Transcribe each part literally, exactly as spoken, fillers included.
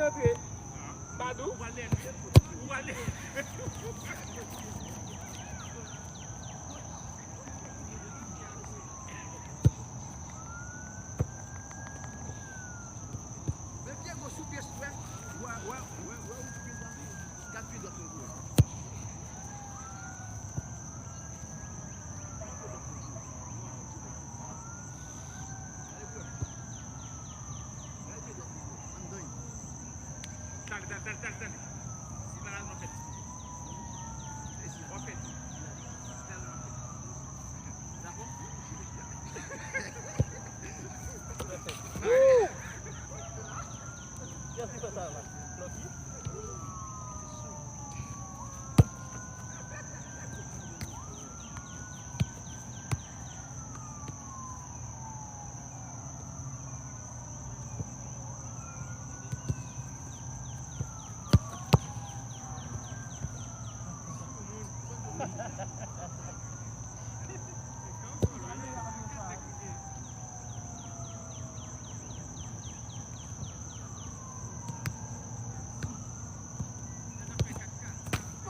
Antre. Madou. Ou pral leve. Ou pral leve. Men pye goch ou pye swè. Wè, wè, wè, wè, ou pye dwat. Gad pye dwat mwen pou wè. Gade pou wè. Gade pye dwat mwen pou wè. Anndan. Dale, dale, dale, dale, dale. Si malad, w ap fè ti. E si w ap fè ti. Dale, w ap fè ti. Dakò? Kiyès ki fè sa la? Lucky?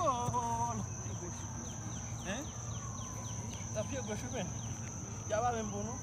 Oh, hein? Nan pye goch ou men. Y a pa menm bon non.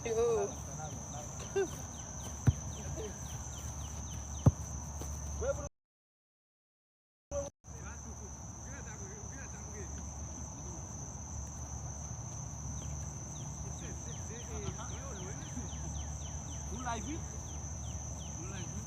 Oh. Nou live wi. Nou live wi.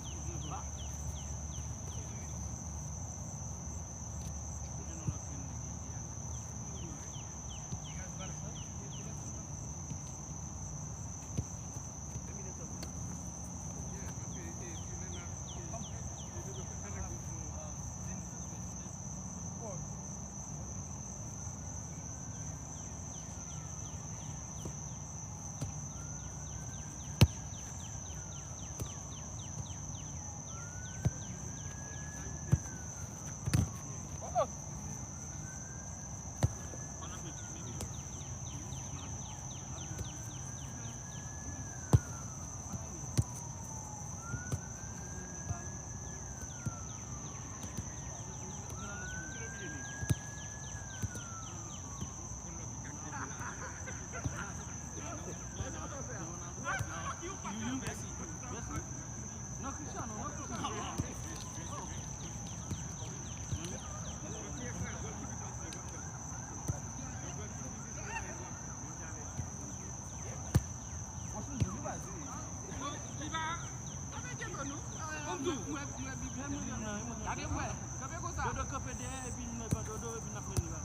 Gade wè, kanpe konsa. Dodo kanpe dèyè epi nou pran Dodo epi n ap mennen l.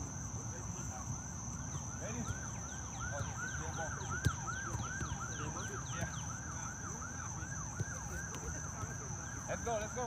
Let's go, let's go.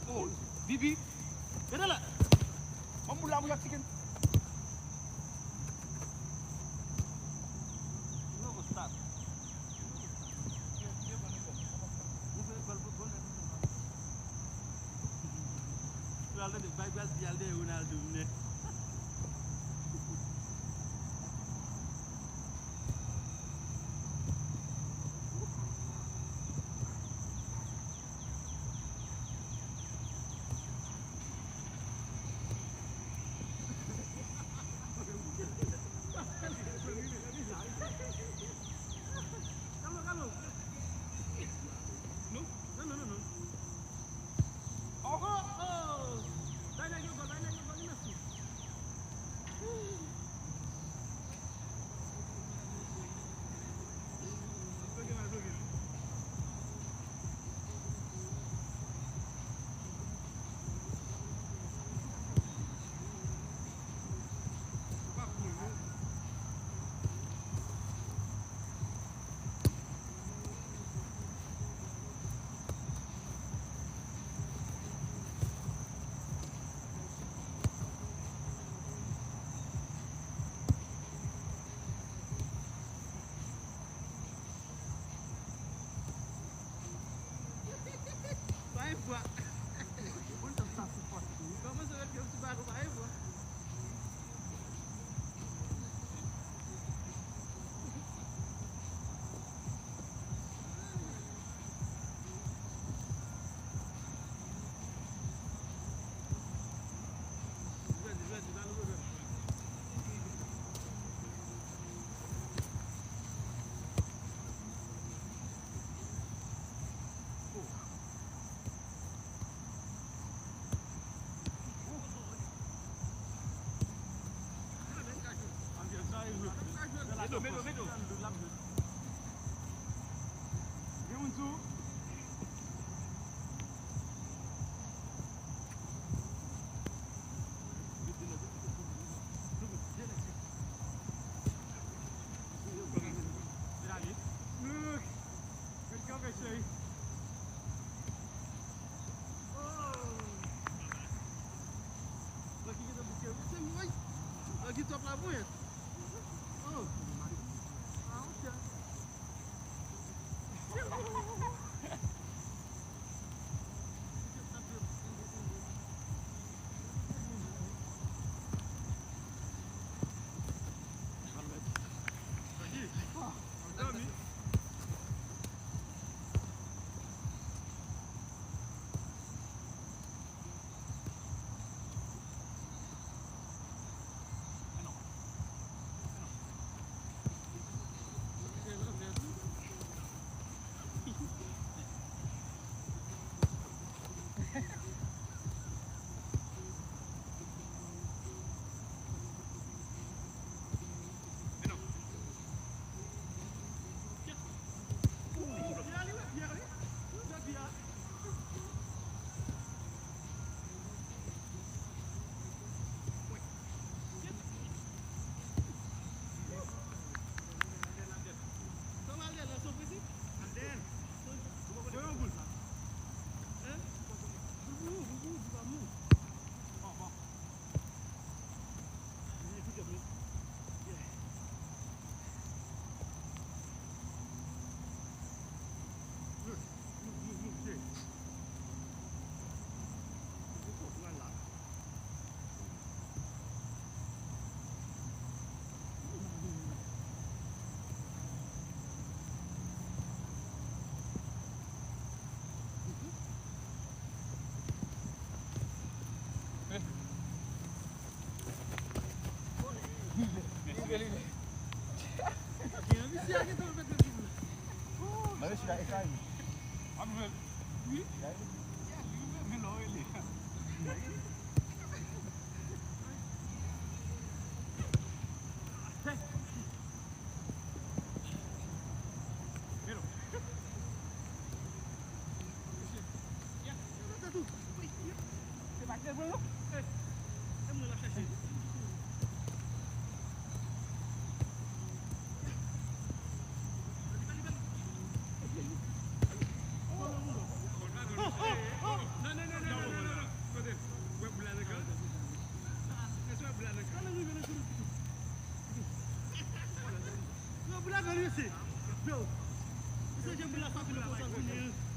Oh, Bibi. Gade la. Ban m boul la pou y ap chicken. Nou go start. Ou fè gòl pou gòl. Ronaldo, bay gaz di al dèyè Ronaldo mnè. Kalma, kalma. Non, non, non, non, non. Oh, oh, oh. Bay nèg yo gòl, bay nèg yo gòl, li nan sou. Doggy top la, ponyèt. Oh. Ah, ok.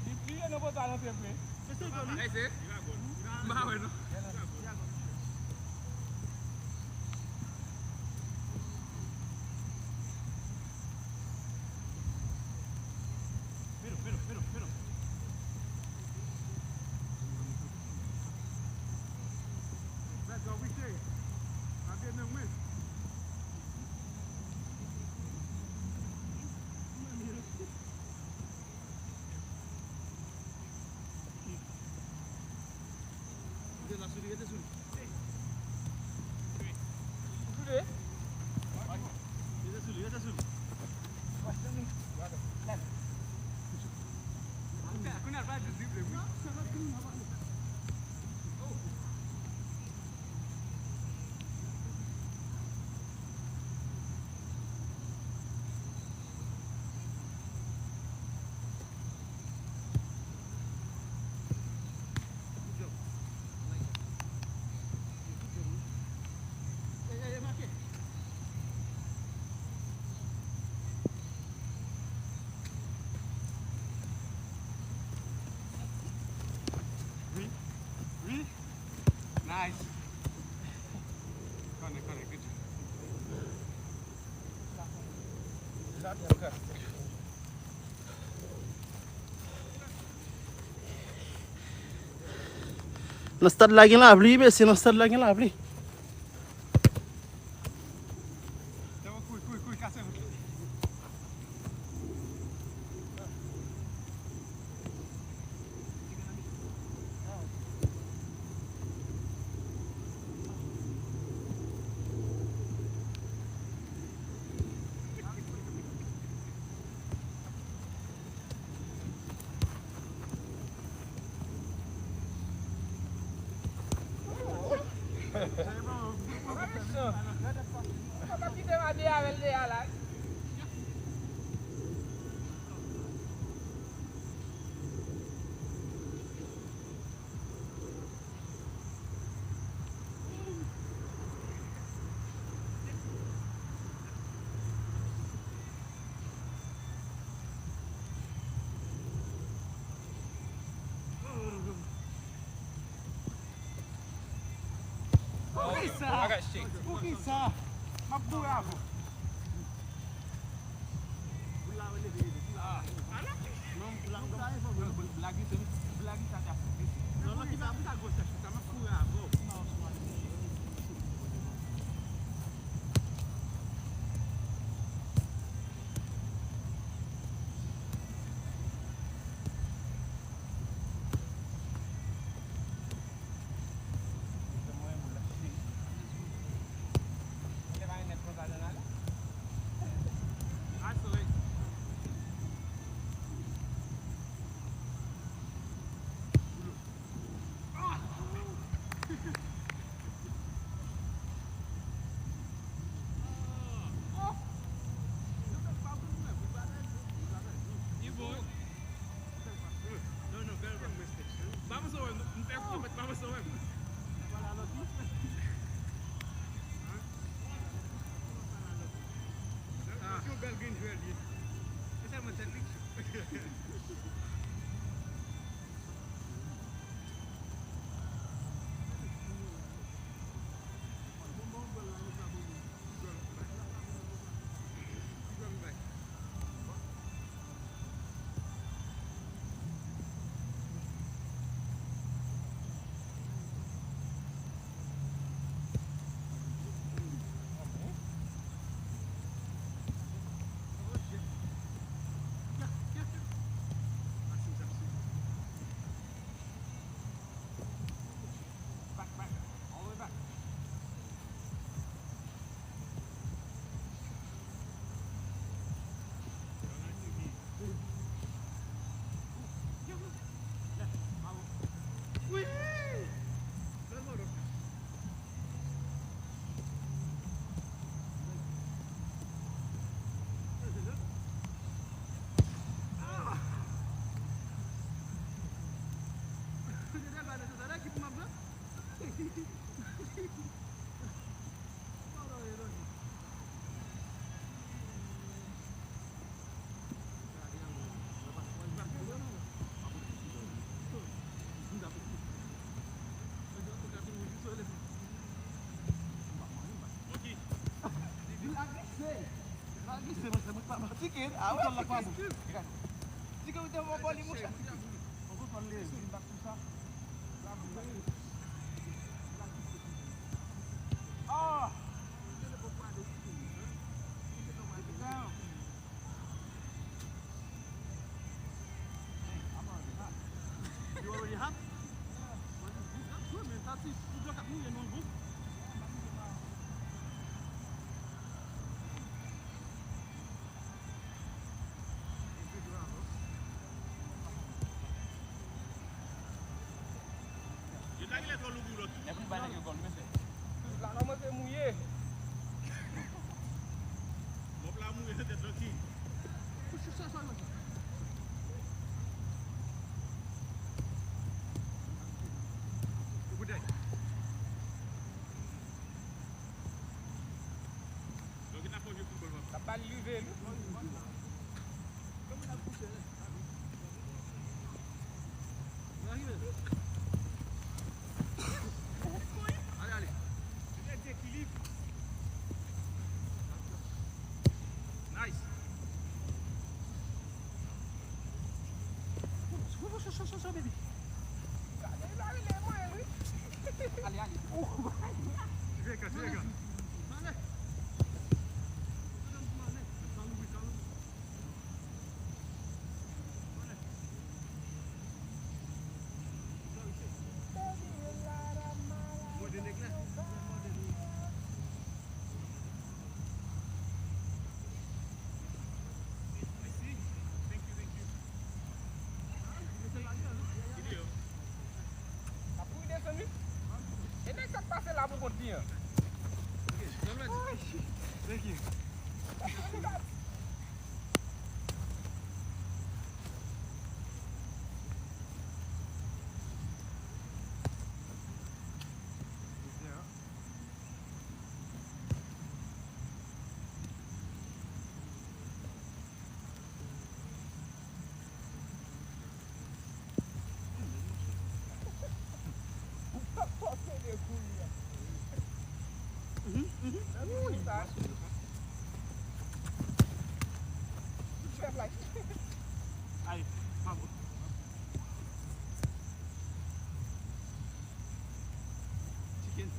Li pliye nan pòtal antre vre. Mèsi. M pa wè non. Rete la sou li, rete sou li. Rete sou li, rete sou li. Wi. Wi. Nice. Corner, corner, good job. Nan stad la gen lapli, mesye, nan stad la gen lapli. Poukisa? Poukisa? M ap boure avè w. Blag li se blag li sa te ap fè. Non, non, ki sa, ki sa gwo chèch sa, m ap boure avè w. Non, non, bèl pa. Ba mwen sa wè, m fè kou, ba mwen sa wè. Ah. Se yon bèl grenn jwèl li ye. Se sèlman tèt li k cho. Li la glise. Li la glise, monchè, mwen pa, mwen pa tike. Ah ouais, tike, tike. Tike, ou te fè yon bòl, monchè. Mwen konprann li, li bat sou sa. Ah! You already have? But it's good. That's good, man. That's it. You just have to, you know, good. Yo ta genlè twò lougou lòt. Nèg li bay nèg yo gòl, mesye. Tout la kòmanse mouye. Mòp la mouye, rete trankil. Pou chouchou sa, sa, sa. Boutèy. Donk, li ta fè yon jwe foutbòl, papa. L ap ba l rive, li. Ale, ale. Li pèdi ekilib. Nice. Cho, cho, cho, cho, cho, baby. Gade, gade, lè mwen, wi. Ale, ale. Oh, Vega, Vega. Ale. Mande nèg la. Thank you, thank you. Ap kouri desann wi. E nèg sa k pase la pou kont li an. Thank you. Ou pa posede kounye a. Ay, bravo. Chicken.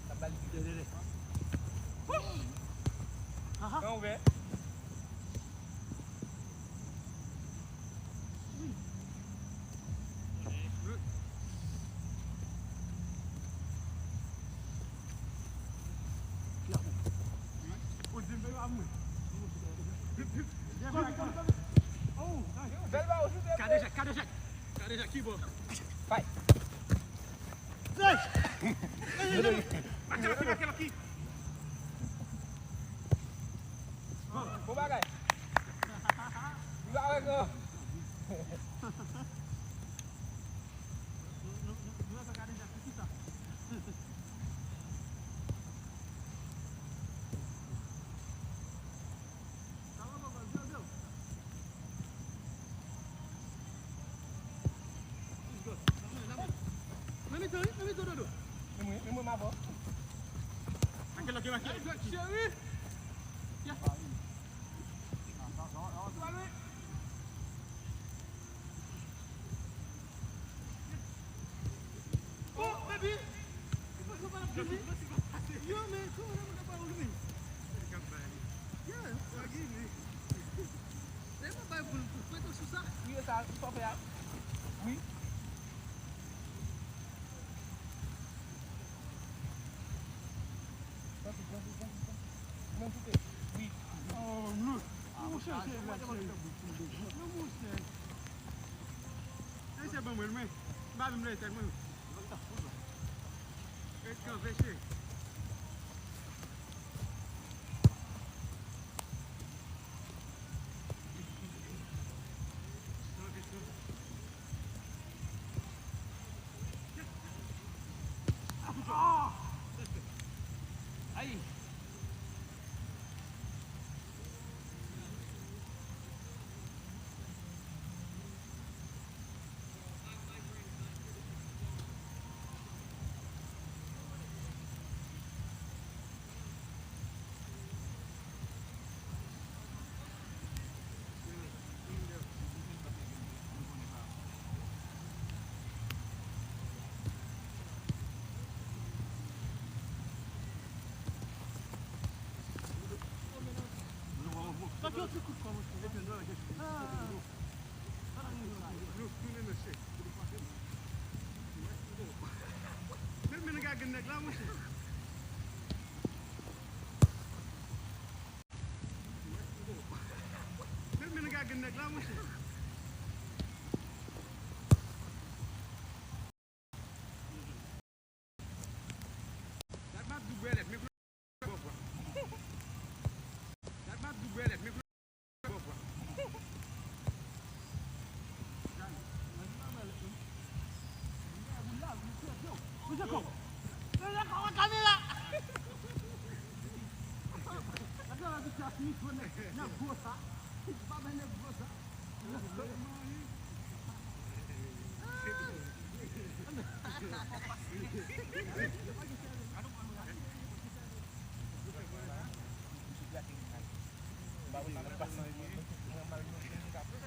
Sa bal. Dè, dè, dè. Aha. Kan ouvè. Kadejak, kadejak, kadejak, ki bò? Fay. Maki, maki, maki, maki. Bon bagay. Li pa wè gran. Nan mitan, wi, nan mitan, Dodo. Men mwen, men mwen, m avè w. Make, make, make. Cheri. Ya. Ou pral, wi. Oh, baby! Ou pa kapab vini? Yo, men, kòman nan mwen kapab vini? Yeah, forgive me. Lè mwen bay pou l, pou kwete sou sa. Wi, e sa, sa w fè a. Wi. Pran sou, pran sou, pran sou, pran sou. Ou menm kite. Wi. Oh, non. Non, monchè, se la, se. Non, monchè. Mesye ban mwen l, mwen. M pa menm lè tèt mwen. Ret kanpe, cheri. Ay! Men, men, gade nèg la, monchè. Men, men, gade nèg la, monchè.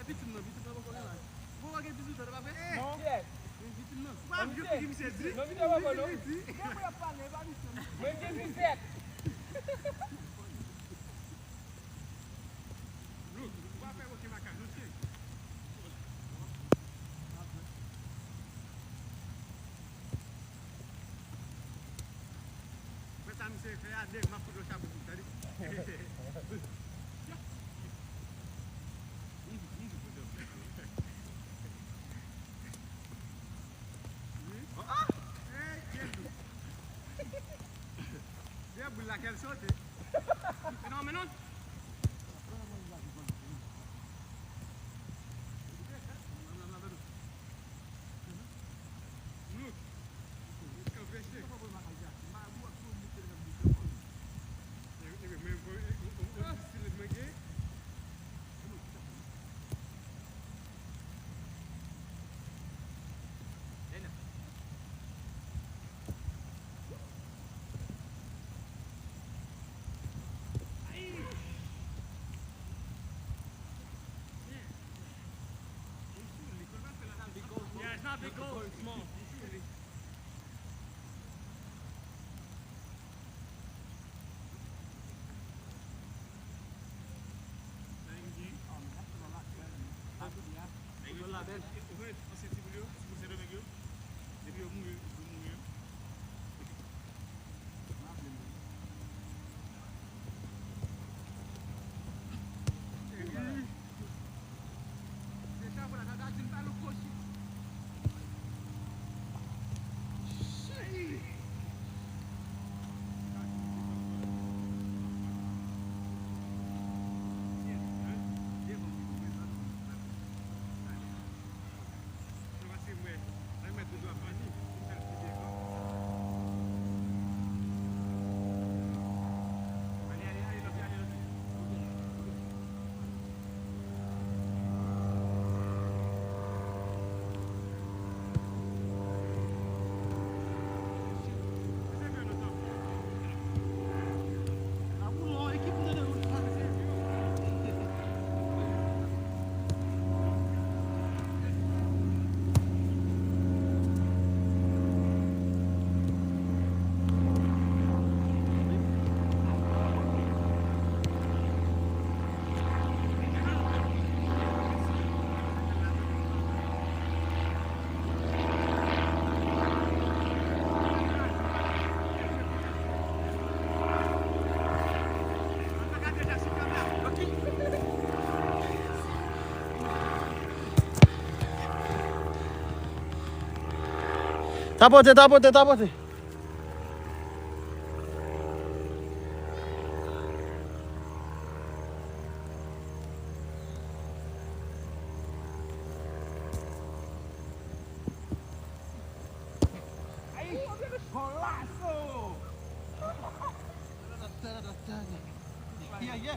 Pitit nan, pitit nan poko gen laj. Ou poko gen dizuit an, se pa vre? Non. Men pitit nan. Ou pa vle pitit misye di. Non, misye poko non. Misye di. Men mwen ap pale, e pa misye non. Mwen gen disèt. Look, ou pa fè okenn makak non, cheri. Mwen sa misye fè a, de m ap fout yon chapo pou tande. Wi. Ah! Hey, Jezou. Byen boul la kè l sote. Menon, menon. Tapote, tapote, tapote. Ay, golazo! Yeah, yeah.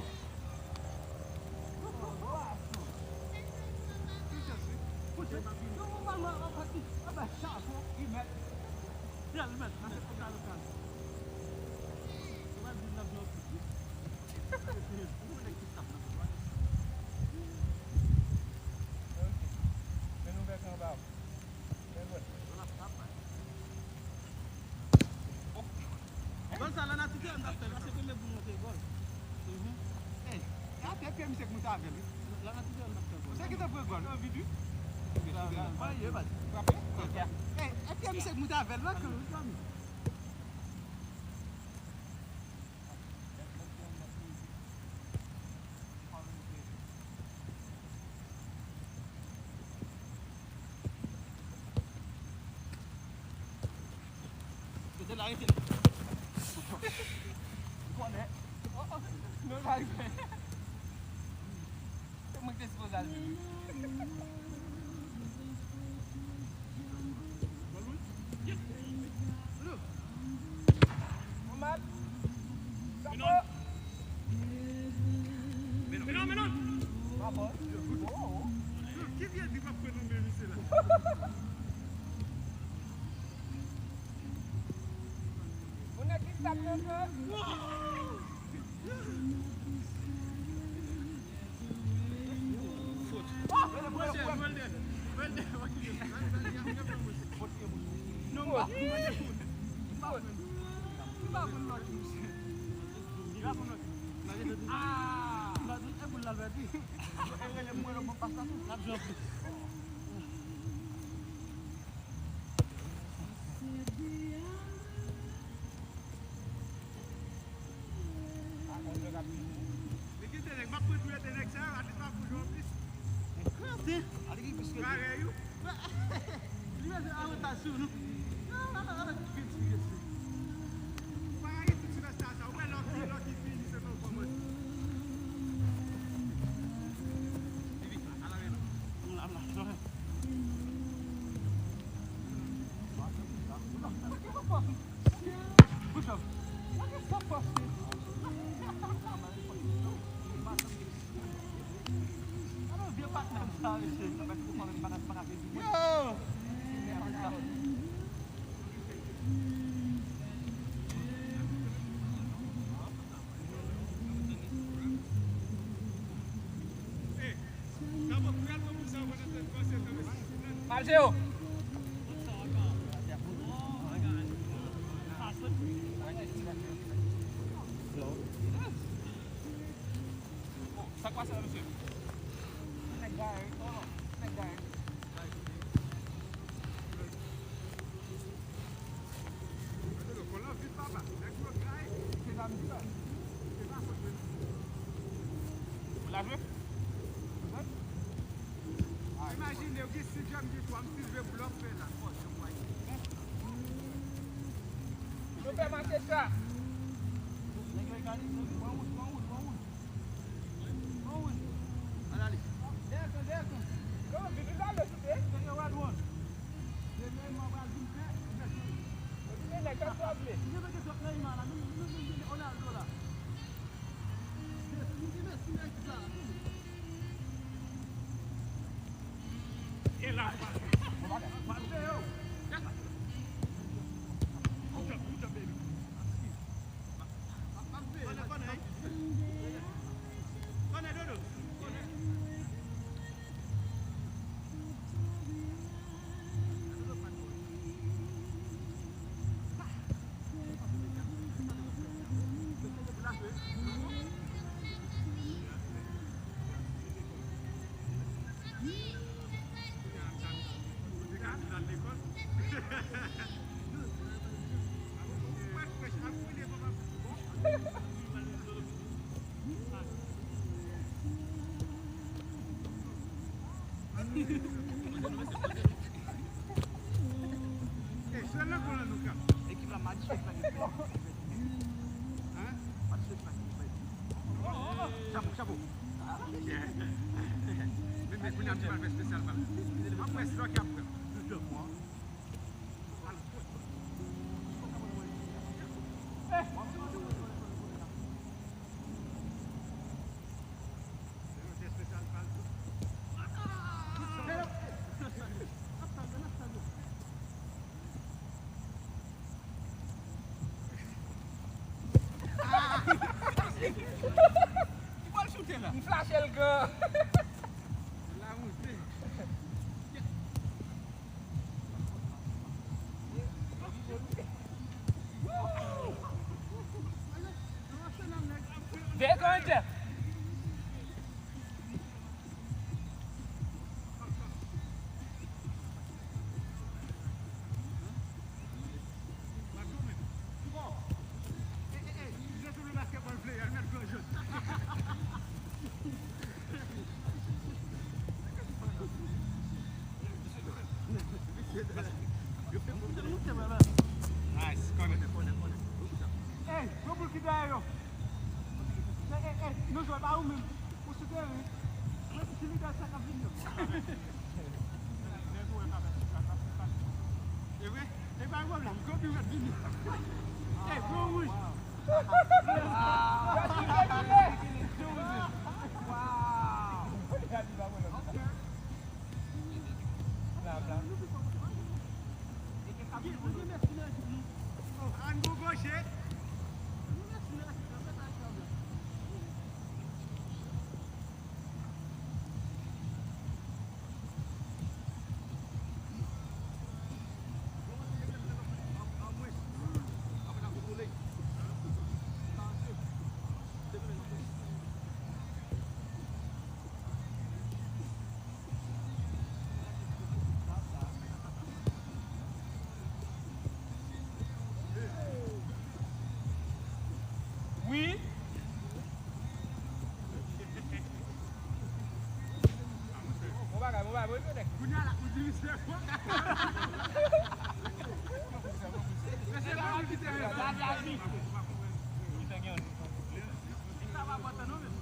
Gòl sa, Lanati te an ap fè l, se premye boul monte gòl. Mhm. Ey, e atè pye misye k moute avè l, wi. Lanati te an ap fè gòl. Se ki te pran gòl, anvi di. Frape? Frape? Ey, e pye misye k moute avè l, la, ke. Yo te la rete. M konnen. Oh, oh. Non, pa rive. Se mwen ki te sipoze al vini. Omar. Chapo. Menon, menon. Bravo. Oh, oh. Ki vye di w ap fè nan men misye la? Moun nan ki tap nan fè. Li kite nèg, m ap pran tou ete nèg sa yo, atis pa pou jwe anplis. Parèy ou. Li mete an reta sou nou. Ou pa ret tout sipèsta sa, ou wè lòk li, lòk li fini, se nan kòmand. Yo! Mache yo. Imajine w gen sis jèn, gen twa, m sis jèn pou lòt fè la. Yo fè mache sa. Nèg yo egalize, pran wout, pran wout, pran wout. Pran wout. Al ale. Dèyè kan, dèyè kan. Yo, vin, vin ale, souple. Dèyè red one. Demen, mwen pral vin fè, fè sou. Yo di, men nèg, sa sa vle. Mwen mete zòt nan iman la, nou, nou, nou, nou, Ronaldo la. Mesi, mesi, mesi, mesi, la. E la, Mbappé, yo. Good job, good job, baby. Ekip la malchans la gen pèdi. Hein? Malchans la gen pèdi. Chapo, chapo. Men, men, kounye a, m pral fè espesyal pa. M ap wè si lòk y ap pran. Ki bòl choute la? M flache l gran. La moute. Dèyè kan, Inter. Nice, kònè. Ey, gwo boul ki dèyè yo. Ey, ey, ey, nou jwe pa ou menm. Ou sou teren. Mwen se ti lidè sa k ap vini yo. E vre? E pa yon pwoblèm. Gwo biwèt vini. Ey, gwo wouj. Wow. Ann gwo goche. Wi. Bon bagay, bon bagay, bon bagay. Kounye a la, ou di misye fò. Mesye, bon, ou di teren. Sa pa pòtan non, mesye.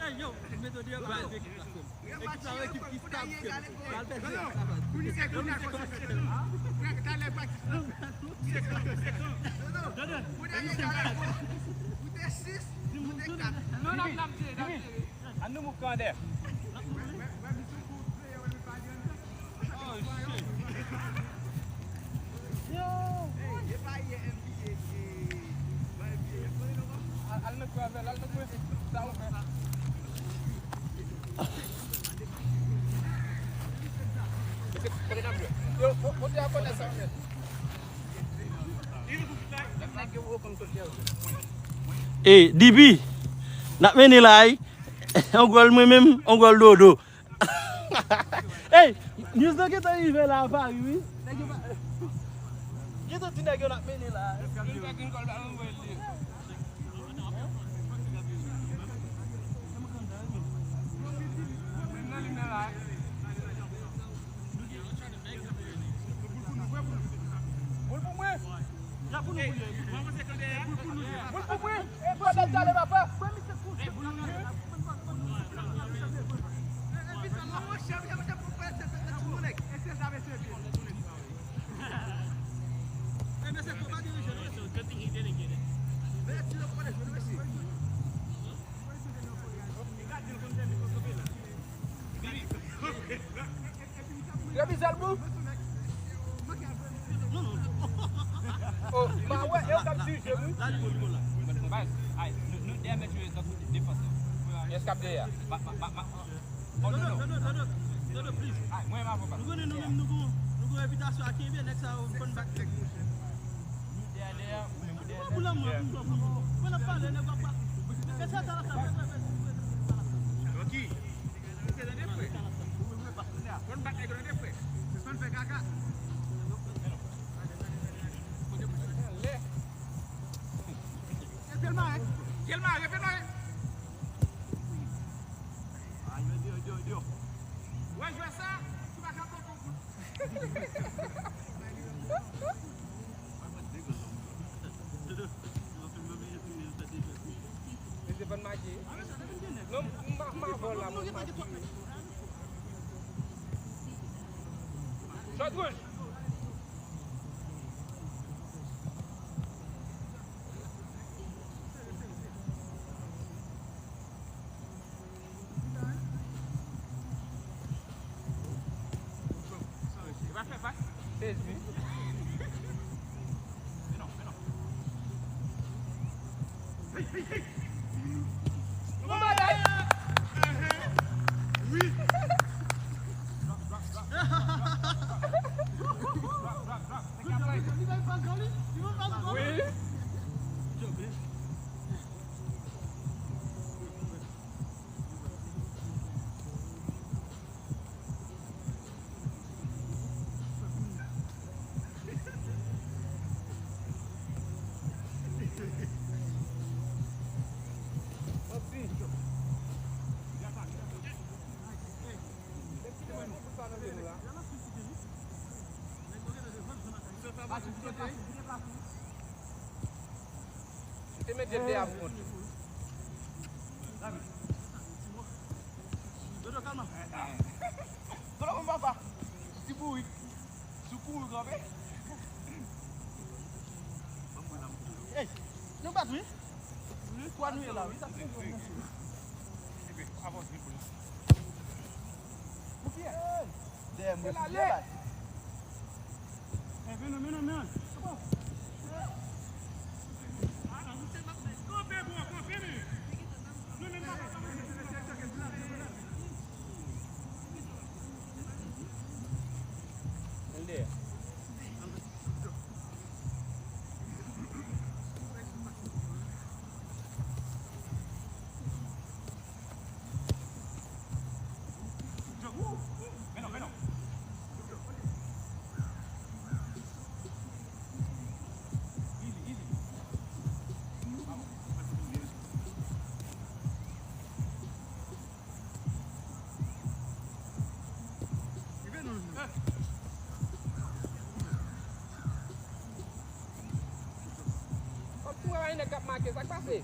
Ey, yo, mete w deyò, ba, ekip la, frè m. Ekip sa, ekip ki stab, frè m. Al fè jwèt sa, baz. Ann nou mouv kan dèyè. Ey, D B, n ap mennen la, wi. On gòl mwen menm, on gòl Dodo. Ey, News lan gentan rive la a Pari, wi. Nèg yo pa, gentan di nèg yo n ap mennen la. Boul pou mwen. Boul pou mwen. E, boul pou mwen. E, boul pou mwen. Remi sèl pou. Oh, ma wè, e w k ap dirije, wi. Baz, ay, nou, nou dèyè mèt jwe tankou defansè. Yes, k ap dèyè. Ma, ma, ma, ma. Oh, non, non. Dodo, Dodo, Dodo, please. Ay, mwen, m avè w, baz. Nou konnen nou menm, nou gon, nou gon repitasyon a kenbe, nèg sa yo konn bat nèg. Nou dèyè, dèyè, nou dèyè. Mwen pou lanmò, mwen pou lanmò. Mwen ap pale, nèg w ap pale. Fè sa, sa, sa, fè, fè, fè, fè, fè, fè, fè. Rocky. Mete nan de frè. Konn bat nèg nan de frè. Sispann fè kaka. Anlè. Fè l mare. Fè l mare, fè l mare. Ay, yo, yo, yo, yo. Wè jwè sa, ou pa ka pran kont. Mesye pa n make. Non, m, m, m avè w la, mwen make. Shot rouge. Ou te mete l deyò pou kont. Dodo, kalma. Dodo, bon papa. Ti bourik. Sou kou kanpe. Ey, nou bat wi. Twa nou ye la wi. Sa se yon mesye. Pou kiyès? Dèyè mwen, se la. Kòm tou a, nèg k ap make, sa k pase?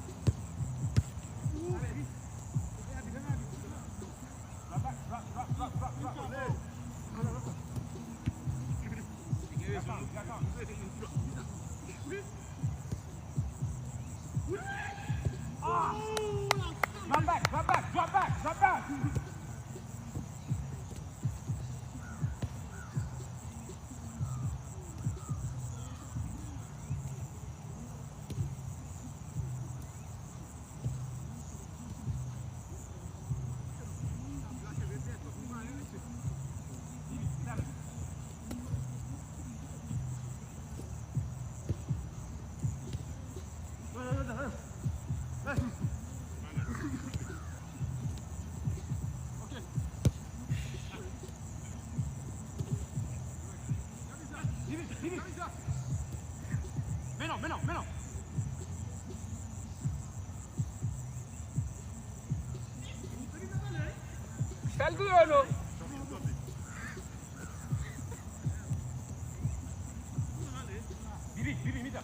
Drop back, drop back, drop back, drop back. Fè l touye w non. Bibi, Bibi, mitan.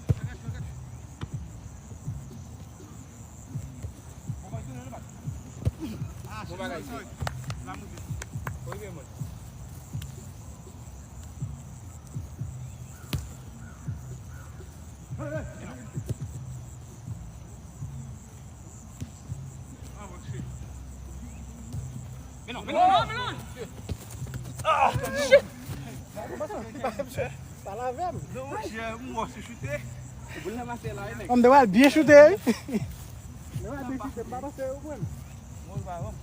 Bon bagay, Bibi. Kòrije mwen. Men non, men non, men non, men non. Ah, shit. Pale avè m. Non, monchè, m wè w se choute. Boul nan mache la wi, nèg. M te pral byen choute wi. M te pral byen choute, m pa panse yo pran. Mwen pa bon.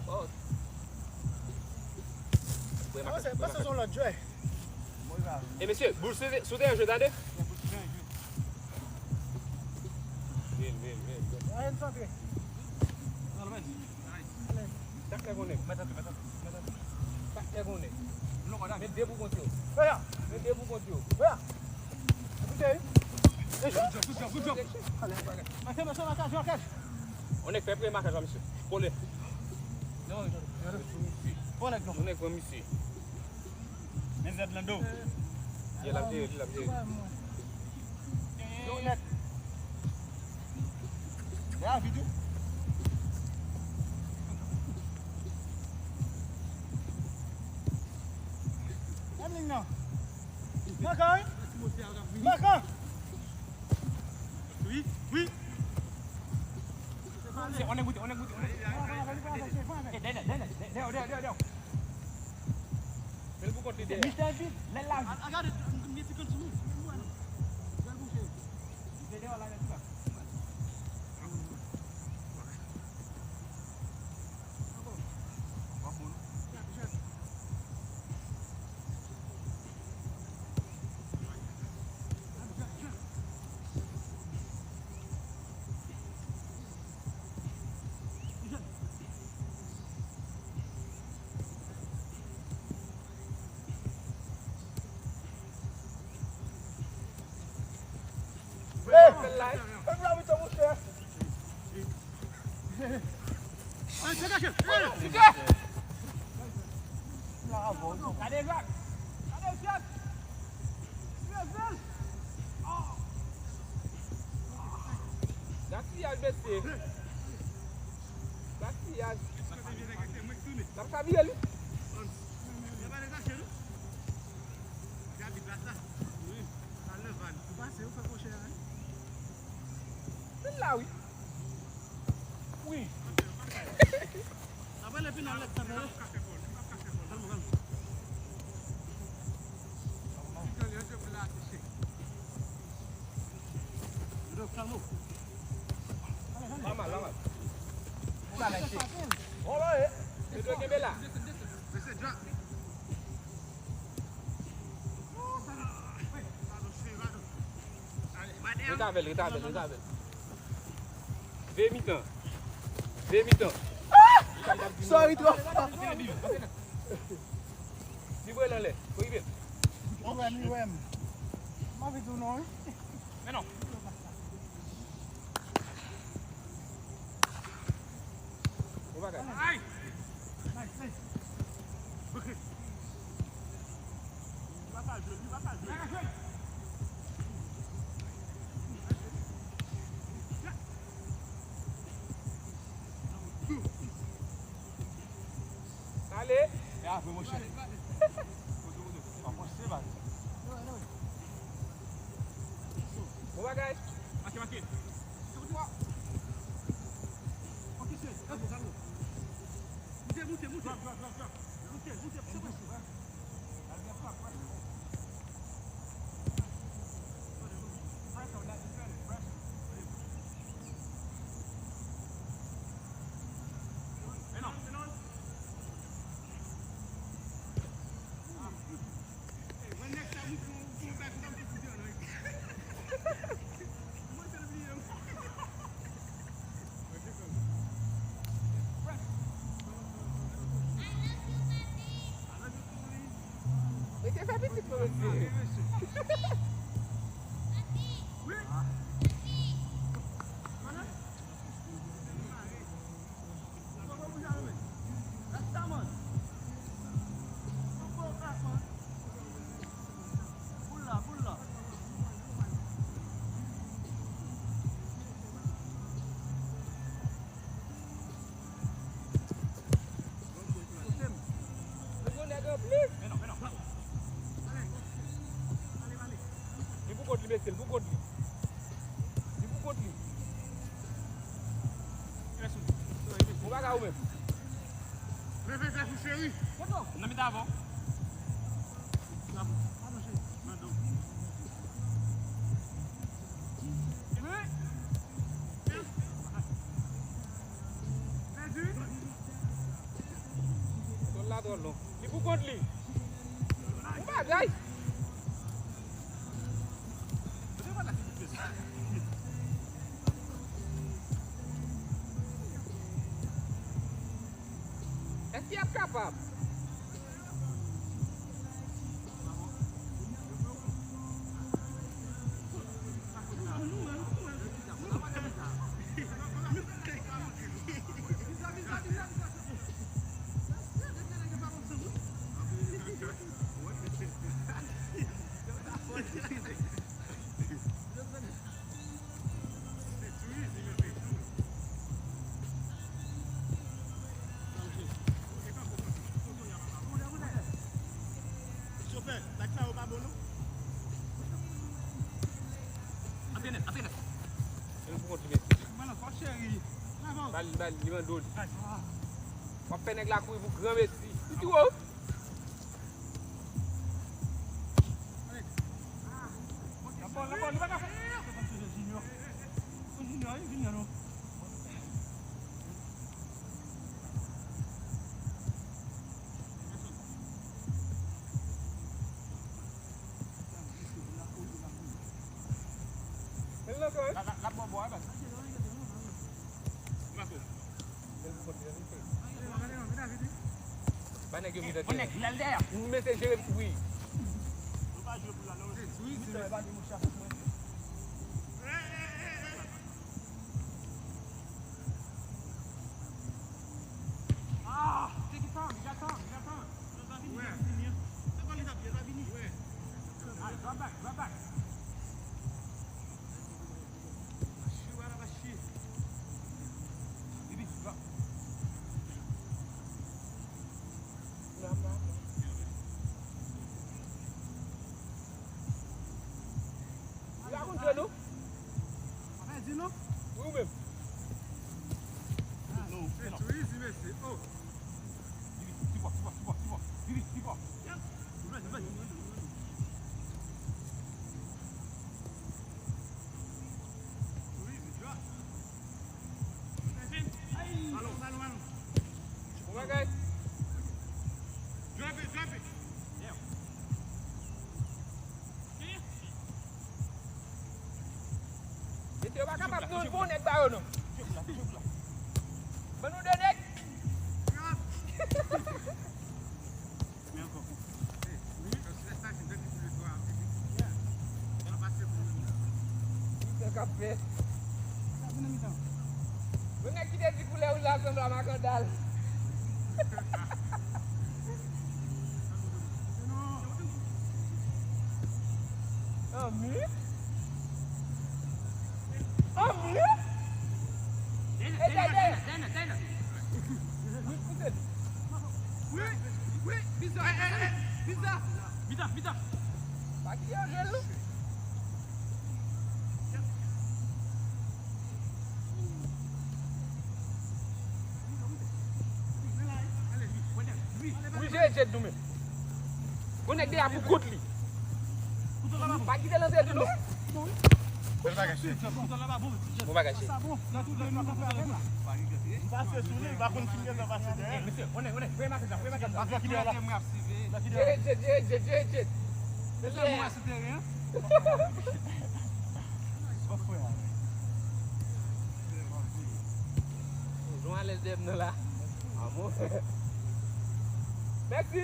Pase, pase son lòt jwè. E mesye, boul sou, sou teren jwe, tande? Vin, vin, vin, vin. Ann santre. Sa k fè konnen? Sa k fè konnen? Met de pou kont yo. Met de pou kont yo. Good job, good job, good job. Mete mesye nan kaz, nan kaz. On nèg fè premye makaj la, mesye. Kole. Bon nèg non. On nèg pran misye. Men zèd lan do. Ye, l ap jere, l ap jere. Yo nèt. Gade video. Gade ling nan. Mankan wi. Mankan. Wi, wi. Se on nèg moute, on nèg moute, on nèg moute. Dèyè, dèyè, dèyè, dèyè. Fè l pou kont li dèyè. Michel Vit, lè l la. A, a, gade, m gen ti kant sou mwen. Fè l bouche. Li te dèyè la, men tou la. Gade Jacques! Leve l! Gaspiyaj, mesye. Gaspiyaj. L ap chavire li. Vin la, wi. Wi. Nòmal, nòmal. Ou la, mesye. Yo dwe kenbe la. Ret avè l, ret avè l, ret avè l. Ve mitan. Ve mitan. Sorry, twò fò. Li voye l anlè. Fò rive l. Li wè m, li wè m. M anvi di w non, wi. Men non. Bon bagay. Ay! Ale! E apre, monchè. Bon bagay. Mache, mache. Moute, moute, moute. Drop, drop, drop, drop. Moute, moute, moute. Fè pitit non, mesye. Li gon nèg anplis. Li pou kont li, mesye, li pou kont li. Li pou kont li. Bon bagay ou menm. Leve tèt ou, cheri. Nan mitan avan. Dwòl la twò long. Li pou kont li. Bon bagay. Èske y ap kapab? Chofè, tak sa yo pa bon non. Antre nèt, antre nèt. Mwen nan fò cheri. Bal, bal, li mande w li. W ap fè nèg la kouri pou gran mesi. Li tou wo. Lapòl, lapòl, li pa ka fè. Se kòm se Junior. Se Junior, wi, Junior, non. L ap bò bò a, baz. Ba nèg yo vin nan teren. Bon, nèg, li al dèyè. M mete jere wi. Nou pa jwe pou la, non. Ah, take your time, you got time, you got time. Yo, sa vini, sa vini. Se pa li t ap ye, sa vini. Alright, drop back, drop back. Bashi, wara bashi. Bibi, drop. Li pa konn jwe non. Pa pèdi non. Wi, ou menm. Non, se too easy, mesye. Oh. Bibi, ti bò, ti bò, ti bò, ti bò. Bibi, ti bò. Jwenn, jwenn. Too easy, drop. Alon, alon, alon. Bon bagay. Drop it, drop it. Yeah. Mesye yo pa kapab nou bon nèg ba yo non. Ban nou de nèg. Men ankò. Sa k ap fèt? Sa vin nan mitan. Yon nèg ki te di koulè wouj la sanble a makandal. Anmye. Anmye. Dèyè, dèyè, dèyè, dèyè. Wi, wi, wi, biza, biza. Biza, biza. Pa kite yo jwe l non. Wi, jere Jed nou menm. Gon nèg deyè pou kont li. Pa kite lanse tou non. Bèl bagay, chef. Bon bagay, chef. Li pase sou li, li pa konn si l gentan pase dèyè. Mesye, on nèg, on nèg, voye makèt la, voye makèt la. Jere Jed, jere Jed, jere Jed. Mesye. Jan alèz dèyè m nan la. Amon. Mèsi.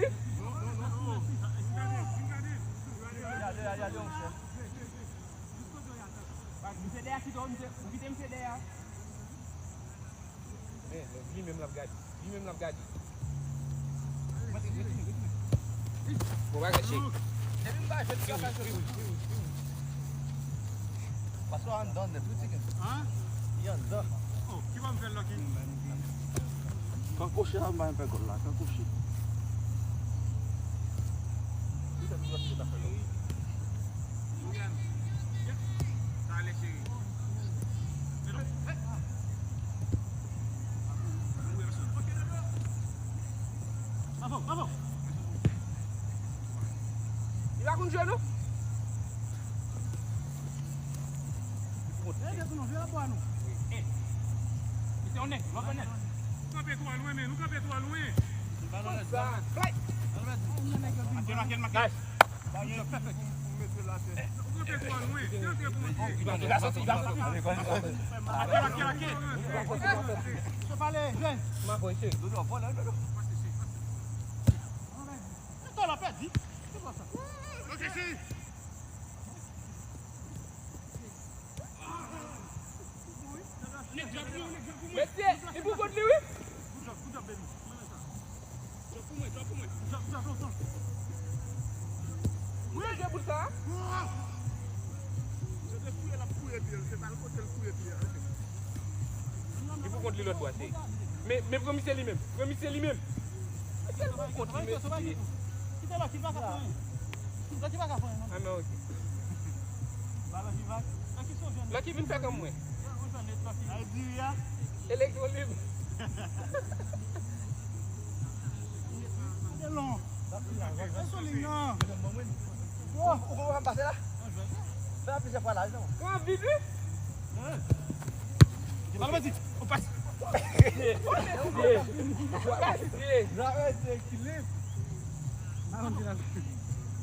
Misye dèyè kite w, misye, ou kite misye dèyè. Men, men, li menm l ap gade. Li menm l ap gade. Bon, bagay cheri. Depi m pa jwe, li pa ka jwe. Paske w anndan nèt, wi, ti gen. Li anndan. Oh, ki bò m fè l, Lucky? Kankoche la, m pa fè gòl la. Kankoche. Sa ale, cheri. Bravo, bravo. Li pa konn jwe, non? Ede pou nou, vire bò nou. Misye yon nèg, lòt yon nèg. Nou kanpe twò lwen, men nou kanpe twò lwen. Fly. Make, make, make. Nice. Ou kanpe twò lwen. Li antre pou mwen. Li va soti, li va soti. Ake, ake, ake. Chofale, jwenn. Dodo, vòlè, Dodo. Tò la pèdi. Se pa sa. Mesye, li pou kont li, wi. Wi, jwe pou sa. Li pou kont li lòt bwa, se. Men, men pran misye li menm. Pran misye li menm. Misye li pou kont li, mesye. Kite Lucky, li pa ka fè anyen. Lucky pa ka fè anyen, non. Ah, men ok. Lucky vin fè kòm mwen. Elektwo lib. E long. E sou liy nan. Ou, ou, ou konn pase la? Fè plizyè fwa la, non? Kòman vit, wi? Al pati. Ou pase. Pase. Pase. Pase, ekilib. Balon ki la.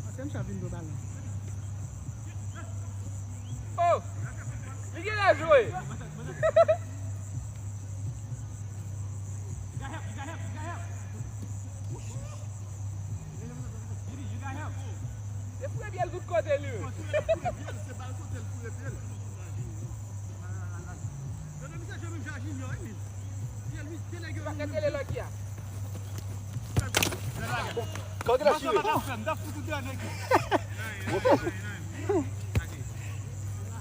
Pase m chap vin dwe balon. Oh! Li genlè jwe. Se fre byèl tout kote li. Kote l foure byèl, se bal kote l foure byèl. Gade misye jwe menm jan a Junior, wi. Sa k ap rele Lucky a? Kòk la chire.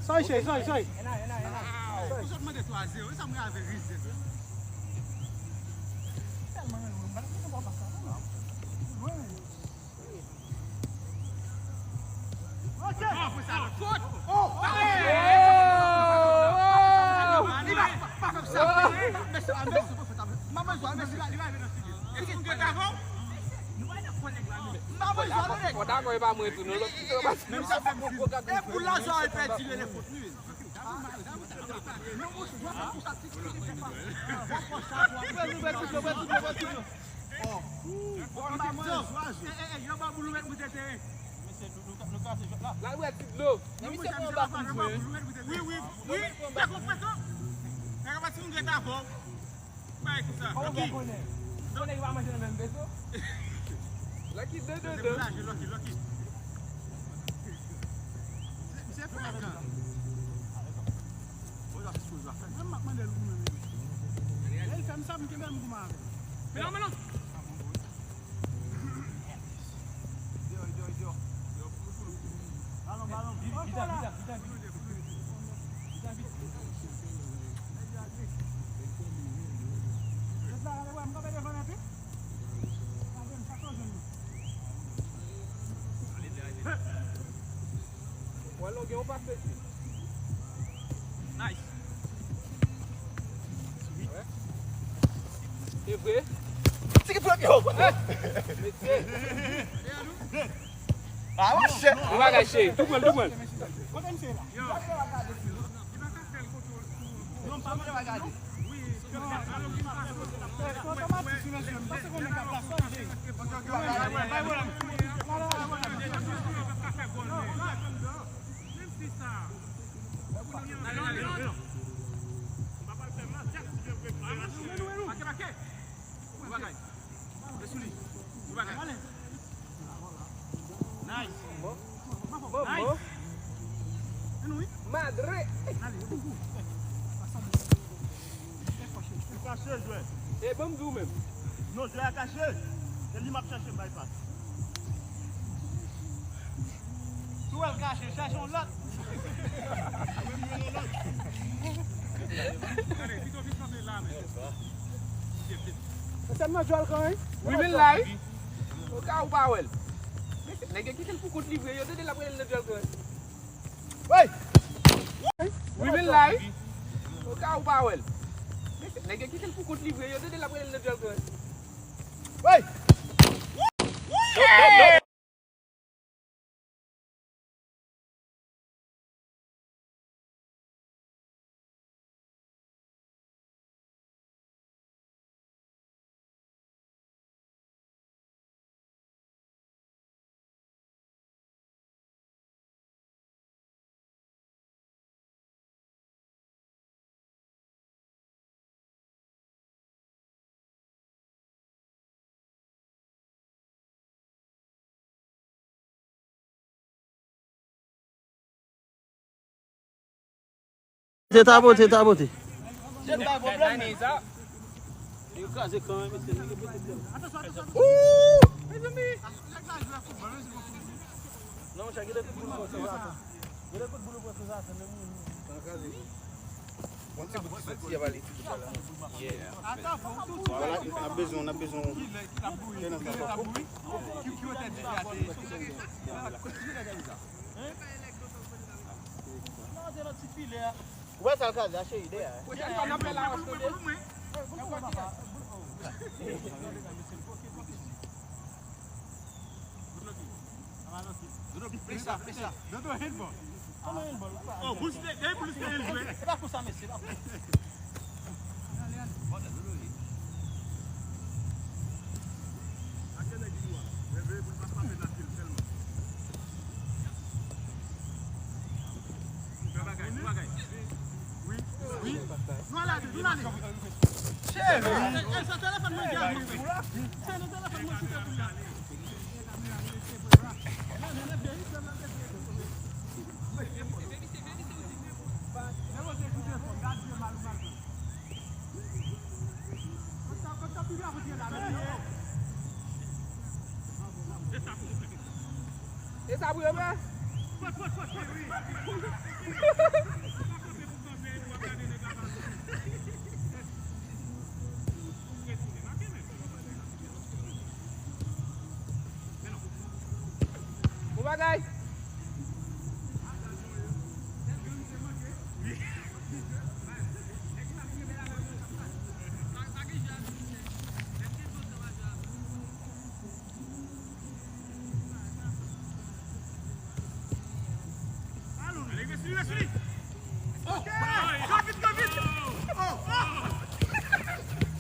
Sa w chèche, sa w, sa w. Ou sot mande twa zewo, sa mwen avè rize. Tèlman lwen, m pa t konn pa sa non. Lwen. Yo ba boul ou mèt moute teren. L al bwè ti dlo. Nan misye pran anba kou jwe. Wi, wi, wi. Fè konfyans non. Nèg ap pati moun ret avè w. Bay kou sa. Kòman w fè konnen? Konnen yo pa manje nan menm veso. Lucky de de de. Misye frekan. Bon, jwa se sou jwa fè. Menm m ap mande l pou mwen menm. Lè l fè m sa, m kenbe m goumen avè l. Men non, men non. Wè, longè yon pas mesye. Nice. Se vre? Ti ki premye, oh! Mesye. Ah, monchè. Ou bagay cheri, tou pran l, tou pran l. Kote misye la? Non, pa mande bagay. Nice. Bon. Bon. Se jwè. E ban m di w menm. Non, jwè a kache. Se li m ap chèche, m bay pas. Si w wè l kache, chèche yon lòt. Gade, pito vin kanpe la, men. Mesye m nan djòl kan, wi. Wi, men la, wi. O ka ou pa wè l. Mesye, nèg yo kite l pou kont li vre, yo tande l ap rele l nan djòl kan. Wi, men la, wi. O ka ou pa wè l. Mesye, nèg yo kite l pou kont li vre, yo tande l ap rele l nan djòl kan. Se tapote, tapote. Yo kraze kan menm, mesye. Ooh! Mezanmi! Non, monchè, gade kout boul ou pran sou zafè. Gade kout boul ou pran sou zafè, men moun. Yon ti bout ki soti, y ap ale tou doucement la. Yeah. Vwala, n ap bezwen, n ap bezwen. Kilè ki t ap bouyi? Kilè ki t ap bouyi? Ki, ki wotè dife a te ye? Ou wè sa l kraze a, cheri, dèyè a. Pwochèn fwa n ap fè lawòch, tande. Dodo, plen sa, plen sa. Dodo, handball. Oh, boule, eh, boule, eh, jwe. E pa konsa, mesye, e pa konsa. Fè bagay, fè bagay. Wi, wi. Nou ale, nou ale. Cheri. E, e, se telefòn mwen ki ap vibre. Se nan telefòn mwen ki ap vibre. E sa pou yo fè? Bon bagay.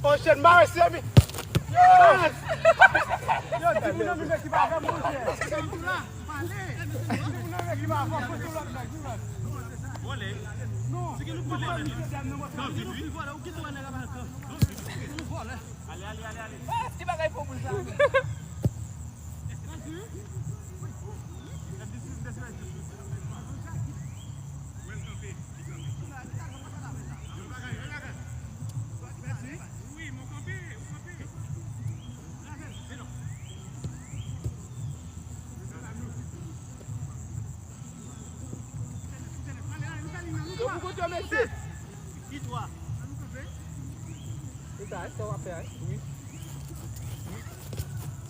Oh shit, mare semi. Yo! Yo, timoun nan vin ekip avè m, monchè. Timoun nan vin ekip avè m, fout yon lòt nèg, yon lòt. Non, si gen nou vòlè, misye dam nan, ou kite wè nèg ap al kan. Nou vòlè. Ale, ale, ale, ale. Ah, ti bagay pou moun sa. Yo pou kote yo, mesye. Se sa, se sa w ap fè a, wi.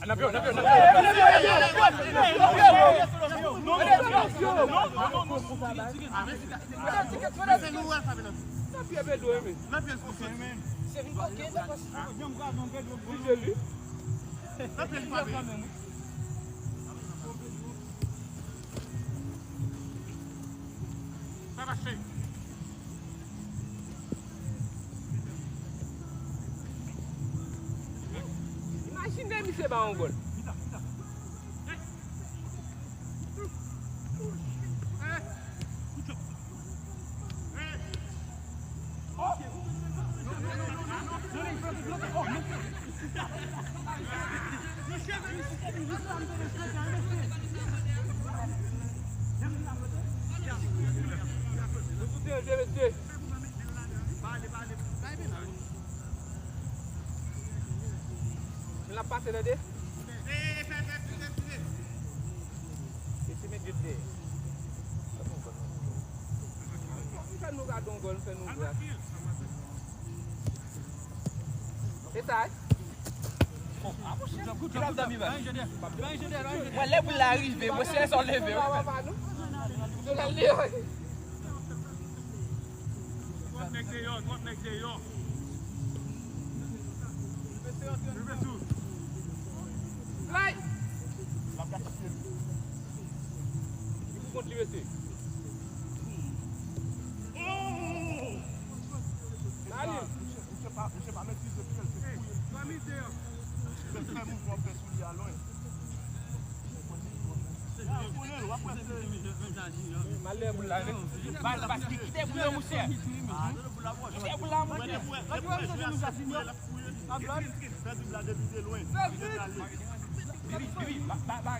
N ap yo, n ap yo, n ap yo. N ap yo, Pedro, men. Li jeli. Sa mache. Imajine misye ba yon gòl. Ap pase, tande. Esi met jet dèyè. Fè nou gade yon gòl, fè nou gras. E sa, wi. Mwen, lè boul la rive, mwen, se sa w leve, wi. Twòp nèg deyò, twòp nèg deyò. Leve sou. Fly! Li pou kont li, mesye. Mali! Misye pa, misye pa metrize pye l, se fouye l. Misye fè mouvman pè sou li a lwen. Malè boul la, men. Bal, bal, kite boul la, monchè. Kite boul la, monchè. Bibi, bibi, ba, ba, ba.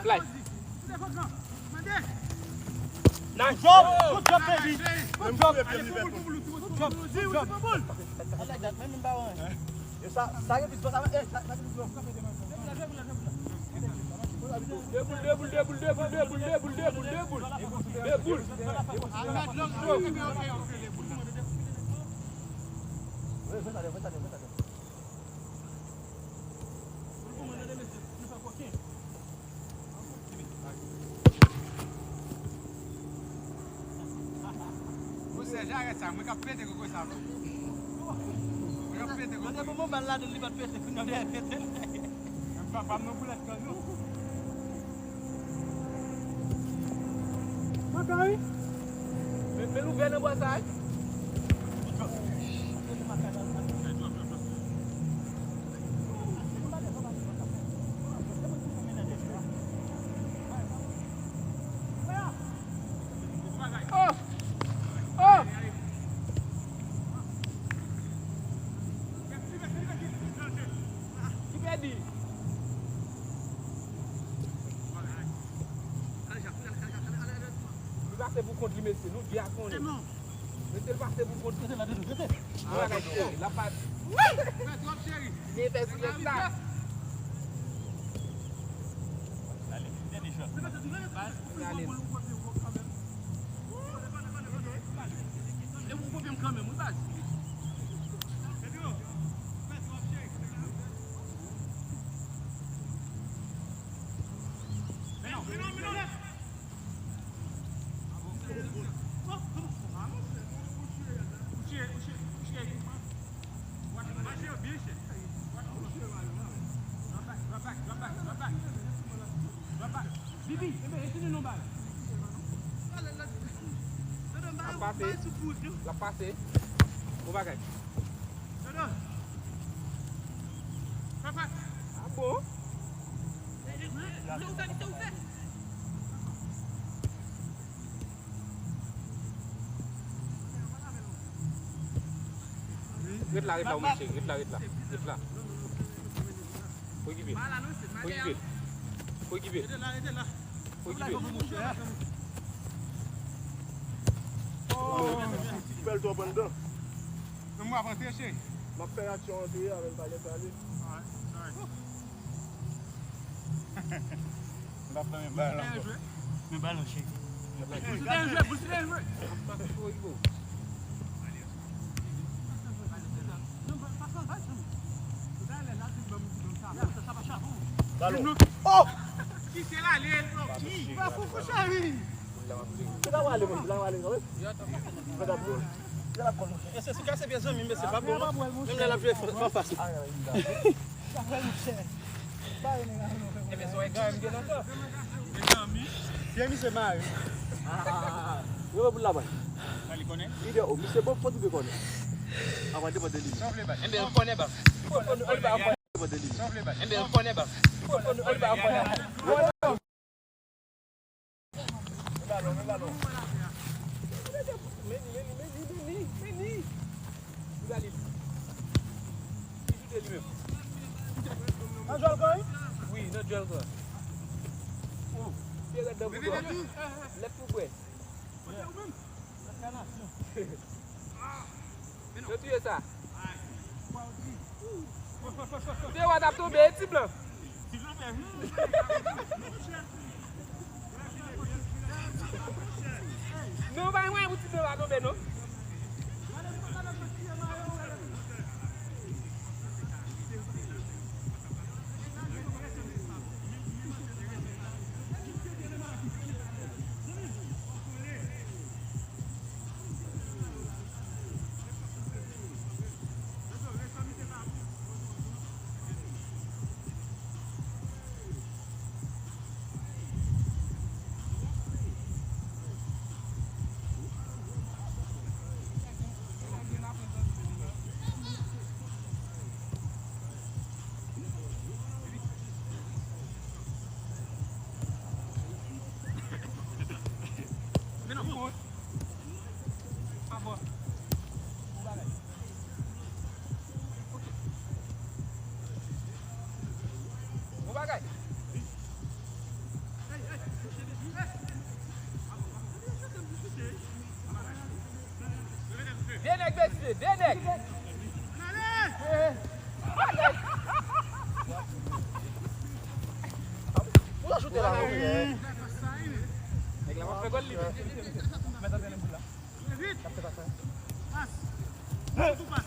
Fly. Nice job! Good job, baby! Good job! Good job! Good job! I like that. Menm m pa wè. Sa, sa gen plis bon, sa, eh, sa, sa gen plis bon. De boul, de boul, de boul. De boul. Wi, wi, sa de, wi, sa de, wi, sa de. Monchè, jarèt sa, mwen k ap pete koko sa, bro. Mwen k ap pete koko. Gade bon, bon, bal la, li pa t pete, kounye a li pete. Menm papa m nan boulèt kan nou. Makay. Men, men louvè nan bò sa, wi. Oh! Oh! Ki pèdi? Li pase pou kont li, mesye, nou di a konnen. Mesye, l pase pou kont li. Mete la dedan, mete. Mwen bagay cheri, l ap pa. Li fè sou lèt la. Li ale. Bibi, ebe, retounen non bal. L ap pase. L ap pase. Bon bagay. Ah bon? Ret la, ret la, wi, monchè. Ret la, ret la. Ret la. Fò okipe l. Fò okipe l. Fò okipe l. Fò okipe l. Bèl twòp anndan. Mwen m ap rantre, cheri. M ap fè aksyon antre avè l, pa gen sa ale. Alright, alright. M pa fè men bal ankò. Men bal non, cheri. Boul se danjre, boul se danjre. Balon. Oh! Kite l ale, non. Ou pa fou, fou, cheri. Boul la wale, boul la wale, non? Mesye, si kase pye zanmi, mesye, pa bon. Menm lè l ap jwe fan fas. Ebyen, se yon granm gen nan kò. Mezanmi. Pye misye mare. Ah. Yo, boul la bay. Sa li konnen? Ide o, misye bon, fò tou de konnen. Avan depann de li. Sa w vle bay? Enben, l konnen ba. Depann de li. Sa w vle bay? Enben, l konnen ba. Balon, men balon. Men li, men li, men li, men li, men li. Li ba li. Li choute li menm. Nan djòl kan wi? Wi, nan djòl kan. Oh, pye rèd nan boudon. Lèt pou bwè. Yo touye sa. Ou te wè t ap tonbe, e ti blan. Non, pa gen mwayen pou ti blan pa tonbe, non. Bon bagay. De nèg, mesye, de nèg. Ou ajoute la. Nèg la pa fè gòl li. Mèt antrene boul la. Vit! Pas! Tou pas!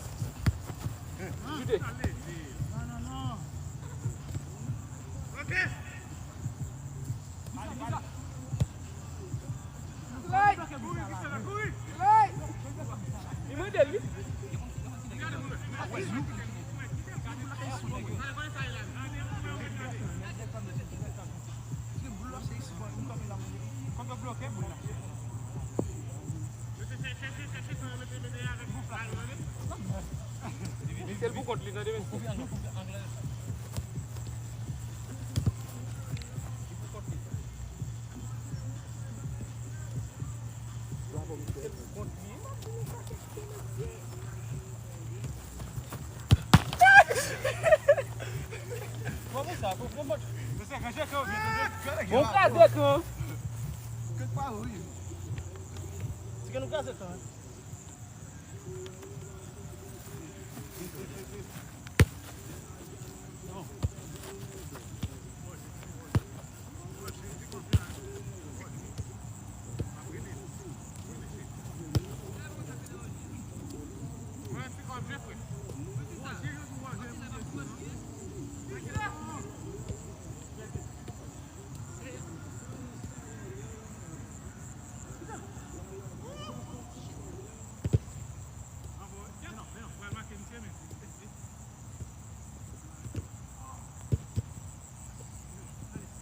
Chute! Non, non, non! Ok! Li mande l, wi. Se l pou kont li, tande, men. Bon, kraze ekran. Ti ke nou kraze ekran.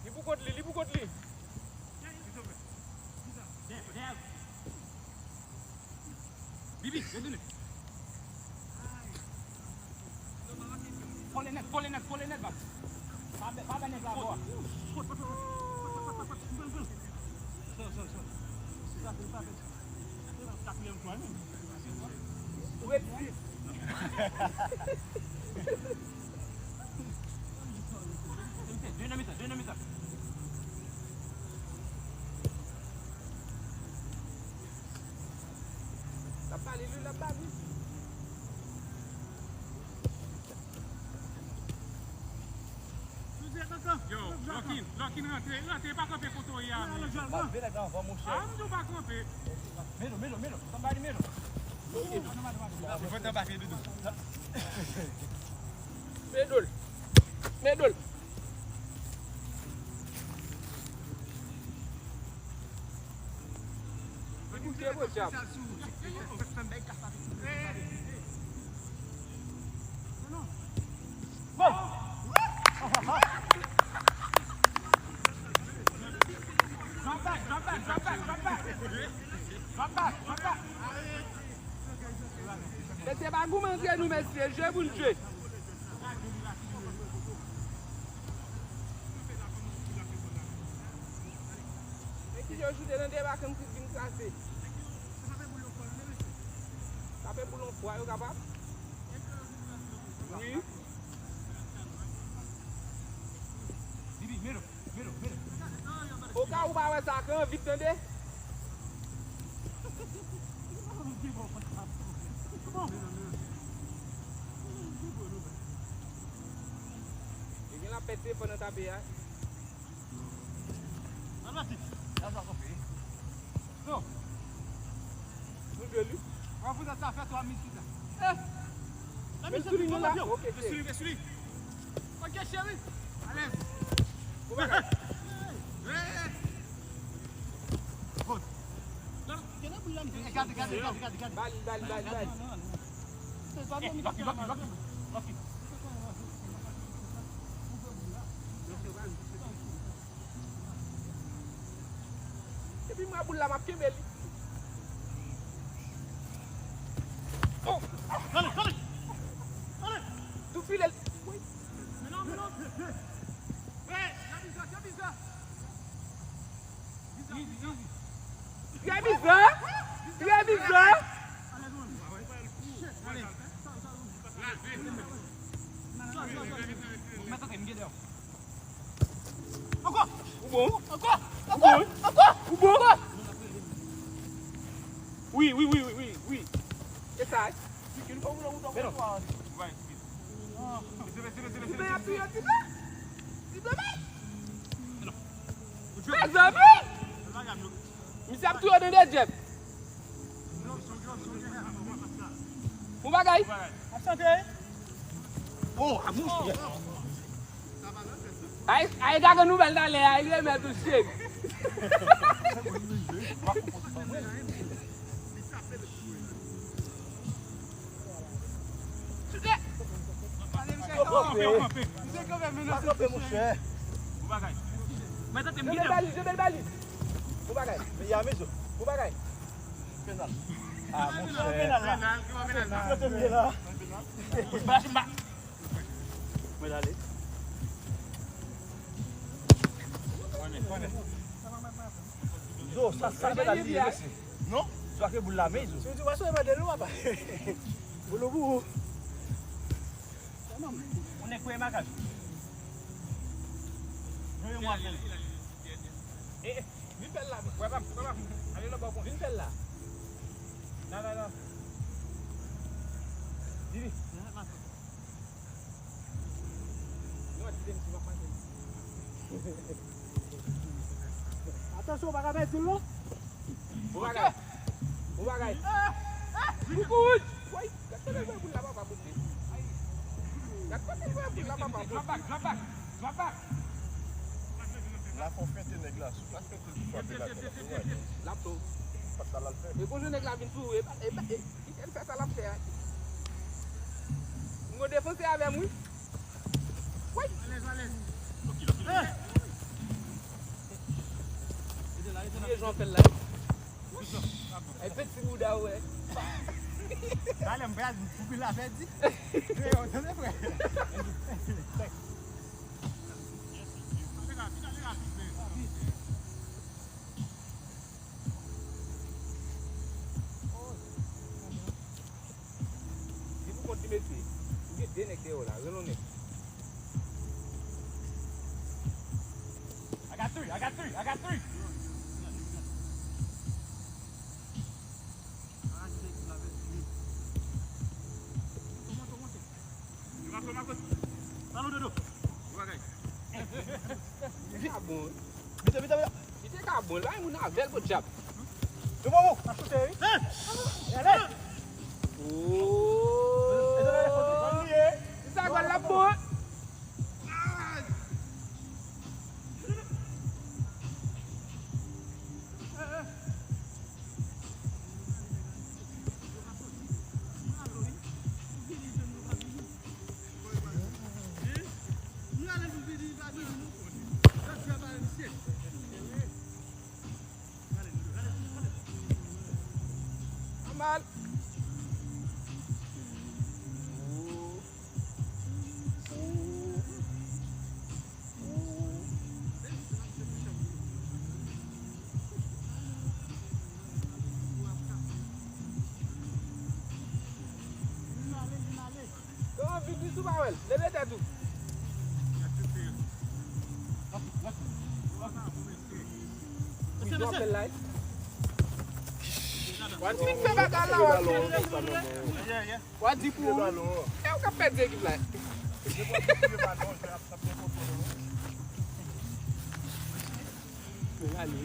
Li pou kont li, li pou kont li. Bibi, yo tounen. Kole nèt, kole nèt, kole nèt, bab. Pa bay, pa bay nèg la bò a. Sot, sot, sot. Sot, sot, sot. Sa se, sa se. Katriyèm fwa, wi. Ou ret sis. De nan mitan, de nan mitan. L ap ba li, wi, l ap ba li. Yo, Lòkin, Lòkin rantre, rantre, pa kanpe kote w ye a, men. Ba, vin ak anvan, monchè. A, m di w pa kanpe. Melo, melo, melo. Tanbay li, melo. Mwen tanbay li, doudou. Melo. Melo. Li bouke, bon djab. Bon. Drop back, drop back, drop back, drop back. Mesye, pa goumen antre nou, mesye. Jwe pou n jwe. Men ki yo choute nan deba, kan m vin krase. Tape boul yon fwa, yo kapab? Wi. Oka ou pa wè sa, kan vit, tande. Yo gen la pèt telefòn nan tape a. Al pati. Al pa kanpe. Non. Nou jwe li. An fout sa fè twa minit chita. Eh. Men sou li nou la. Ok, cheri. Men sou li, men sou li. Ok, cheri. Alèz. Bon bagay. Bon. Gade, gade, gade, gade, gade. Bal, bal, bal, bal. Lucky, lucky, lucky, lucky. Epi mwen boul la, m ap kenbe li. Oh! Gade, gade! Gade! Tou file l. Men non, men non! Hey! Gade sa, gade sa! Easy, easy. Trè bizar! Trè bizar! Mwen tanke m gen dèyè. Ankò! Ou bon? Ankò! Ou bon? Ankò! Ou bon? Wi, wi, wi, wi, wi. E sa, wi. Men non. Ti bebe, ti bebe, ti bebe. Ti bebe. Men non. Mezanmi! Misye ap touye w nan de djèb. Bon bagay. Ap chante. Oh, a monchè. Ay, ay, gade nouvèl talè a, li remèt ou cheri. Kanpe, kanpe. Misye kanpe, men non, se kanpe, monchè. Bon bagay. Mwen tante m gide. Jebe l ba li, jebe l ba li. Bon bagay. Men y a mezon. Bon bagay. Penal. Ah, monchè. Penal la. Penal, ki wè penal la. Kote m ye la? Bouch pa lage m ba. Mwen ale. Zo, sa, sa, sa, la li, mesye. Non? Zo ak boul la, men, zo. Si w di w pa sou mande nou, papa. Boul ou pou ou. Ou nèg kouye makaj. Jwe yon mwa. Eh, eh. Vin fè l la, frè pa m, frè pa m. Ale lòt bò, vin fè l la. La, la, la. Vini. Non, di m si m ap mache. Atansyon, ou pa ka pèdi l, non? Bon bagay. Bon bagay. Koukout! Woy, gad kote l voye boul la, papa, bout li. Gad kote l voye boul la, papa, bout li. Drop back, drop back, drop back. La fò fente nèg la, si w pa fente l, li frape la tèt. L ap tou. Pat la l al fè. E konjou nèg la vin sou ou, e pa, e pa, e, kite l fè sa l ap fè a. M gon defanse avè m, wi. Woy! Alèz, alèz. Tranquille, tranquille. Ede la, ede la. Jan fè l la. Ay, peti bouda, wè. Talè m pral di, pou la pèdi. Yo, tande, frè. Ale rapid, ale rapid, men. Li pou kont li, mesye. Ou gen de nèg dèyè w la, rele yon nèg. I got three, I got three, I got three. Talon dodo. Bagay. Li te ka bon, wi. Li te ka bon, la, moun avè l, podyab. Nou bon, bon. N ap choute, wi. Ale. Ooo. Li sa gòl la bon. Bal. Yo, vin, vin sou pa wè l. Leve tèt ou. Wi, w ap fè l la. W ap fin fè bagay la, w ap fin. W ap di pou ou. E ou k ap pèdi ekip la. Men ale.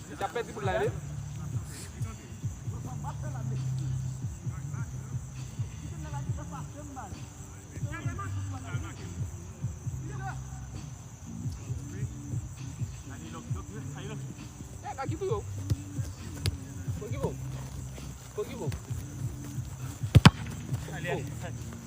Li t ap pèdi boul la, wi. Eh, Kaki pou yo. Pokipo. Pokipo. Ale, ale, ale.